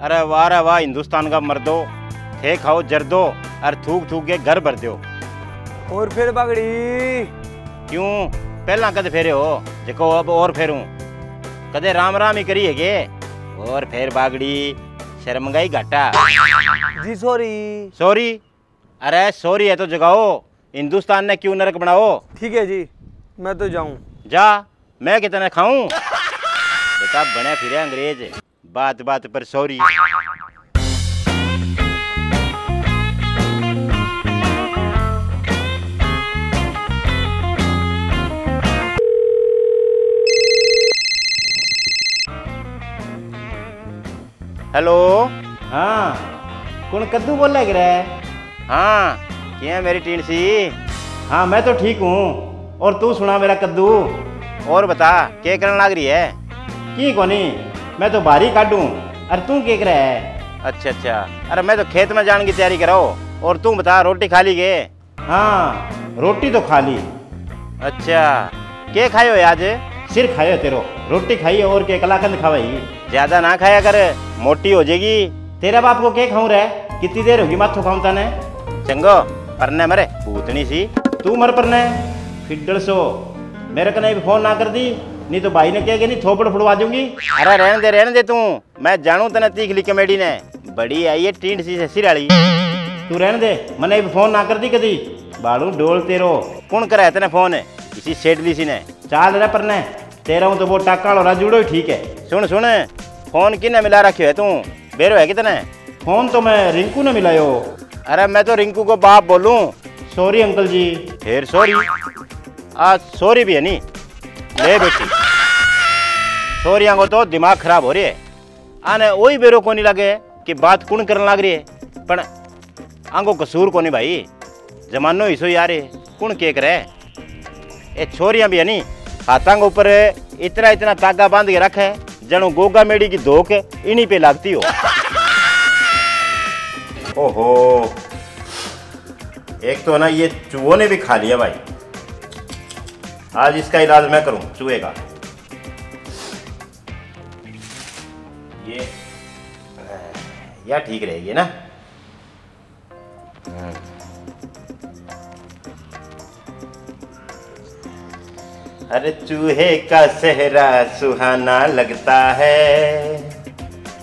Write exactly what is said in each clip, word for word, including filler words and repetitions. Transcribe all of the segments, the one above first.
अरे वाह रे वाह, हिंदुस्तान का मर्दो, थे खाओ जर्दो, अर थूक थूक के घर भर दो। और फेर बागड़ी। क्यों, पहला कद फेरे हो, जको अब और फेरूं? कदे राम राम ही करी है के? और फेर बागड़ी, शर्म का ही घाटा। जी सॉरी। सॉरी? अरे सॉरी है तो जगाओ, हिंदुस्तान ने क्यों नरक बनाओ? ठीक है जी, मैं तो जाऊं। जा, मैं के तने खाऊं? बेटा, बने फिरे अंग्रेज, बात बात पर सॉरी। हेलो। हाँ, कुण कद्दू बोले करे? हाँ, किया मेरी टींडसी? हाँ, मैं तो ठीक हूँ। और तू सुणा मेरा कद्दू? और बता, के करण लाग री है? की कोनी, मैं तो भारी काढूं। अरे तू के करे है? अच्छा अच्छा, अरे मैं तो खेत में जाण की तैयारी कराओ। और तू बता, रोटी खा ली के? हाँ, रोटी तो खा ली। अच्छा, के खायो है आज? सिर खायो है तेरो, रोटी खाई है और के, कलाकंद खावे ही। ज्यादा ना खाया कर, मोटी हो जाएगी। तेरा बाप को के खाऊं रे? कितनी देर होगी माथो खाऊं तने? चंगो, परने मरे, भूतनी सी। तू मर परने, फिड्डल सो। मेरे कने भी फोन ना कर दी, नी तो भाई ने कह के नी थोपड़ फुड़वा दूंगी। अरे रहन दे, रहन दे तू। मैं जाणूं तने तीखली कमेडी ने, बड़ी आई है टींडसी से सिर आली। तू रहन दे, मने भी फोन ना कर दी कदी। बालू डोल तेरो। कुण करे है तने फोन? इसी सेठ दी सी ने। चाल रे परने, तेरा हूं तो वो टाका वालो राजूड़ो ही ठीक है। सुण सुण, फोन किने मिला राख्यो है तू? बेरो है कि तने? फोन तो मैं रिंकू ने मिलायो। अरे मैं तो रिंकू को बाप बोलूं। सॉरी अंकल जी। फेर सॉरी? आ सॉरी भी है नी। ले बेटी, सॉरियां को तो दिमाग खराब हो रे है। आने ओई बेरो कोनी लागे कि बात कुण करन लाग री है, पण आंगो कसूर कोनी भाई, जमानो ही सो यार है, कुण के करे। ए छोरियां भी है नी, हाथां के ऊपर इतना इतना तागा बांध के रखे, जणो गोगा मेड़ी की धोक इनी पे लागती हो। ओहो, एक तो ना ये चूहों ने भी खा लिया भाई, आज इसका इलाज मैं करूं चूहे का। ये, या ठीक रहेगी ना? अरे चूहे का सेहरा सुहाना लगता है,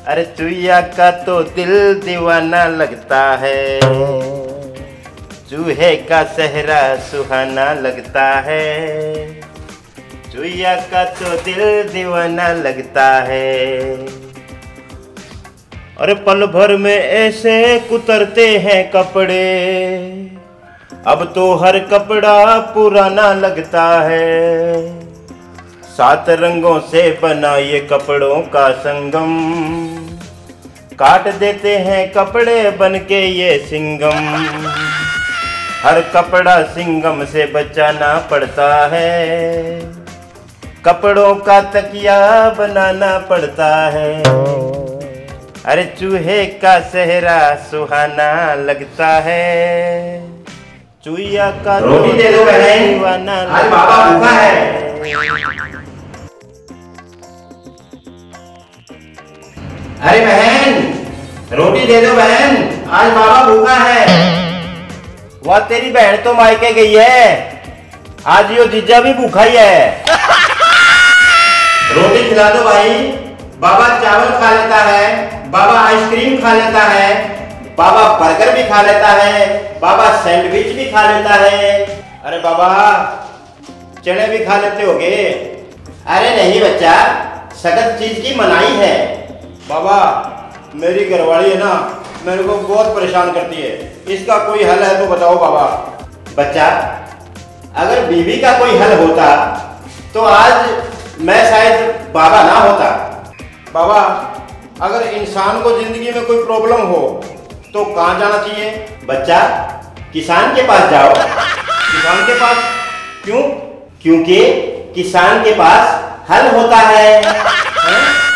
अरे चुईया का तो दिल दीवाना लगता है। चूहे का सेहरा सुहाना लगता है, चुईया का तो दिल दीवाना लगता है। अरे पल भर में ऐसे कुतरते हैं कपड़े, अब तो हर कपड़ा पुराना लगता है। सात रंगों से बना ये कपड़ों का संगम, काट देते हैं कपड़े बन के ये सिंगम। हर कपड़ा सिंगम से बचाना पड़ता है, कपड़ों का तकिया बनाना पड़ता है। अरे चूहे का सेहरा सुहाना लगता है, चुईया का तो रोटी दे दो बहन, दीवाना आज बाबा भूखा है। अरे बहन, रोटी दे दो बहन, आज बाबा भूखा है। वाह, तेरी बहन तो मायके गई है, आज यो जीजा भी भूखा ही है। रोटी खिला दो भाई, बाबा चावल खा लेता है, बाबा आइसक्रीम खा लेता है, बाबा बर्गर भी खा लेता है, बाबा सैंडविच भी खा लेता है। अरे बाबा, चने भी खा लेते होगे। अरे नहीं बच्चा, सख्त चीज की मनाही है। बाबा, मेरी घरवाली है ना, मेरे को बहुत परेशान करती है, इसका कोई हल है तो बताओ बाबा। बच्चा, अगर बीवी का कोई हल होता तो आज मैं शायद बाबा ना होता। बाबा, अगर इंसान को जिंदगी में कोई प्रॉब्लम हो तो कहाँ जाना चाहिए? बच्चा, किसान के पास जाओ। किसान के पास? क्यों? क्योंकि किसान के पास हल होता है। हैं?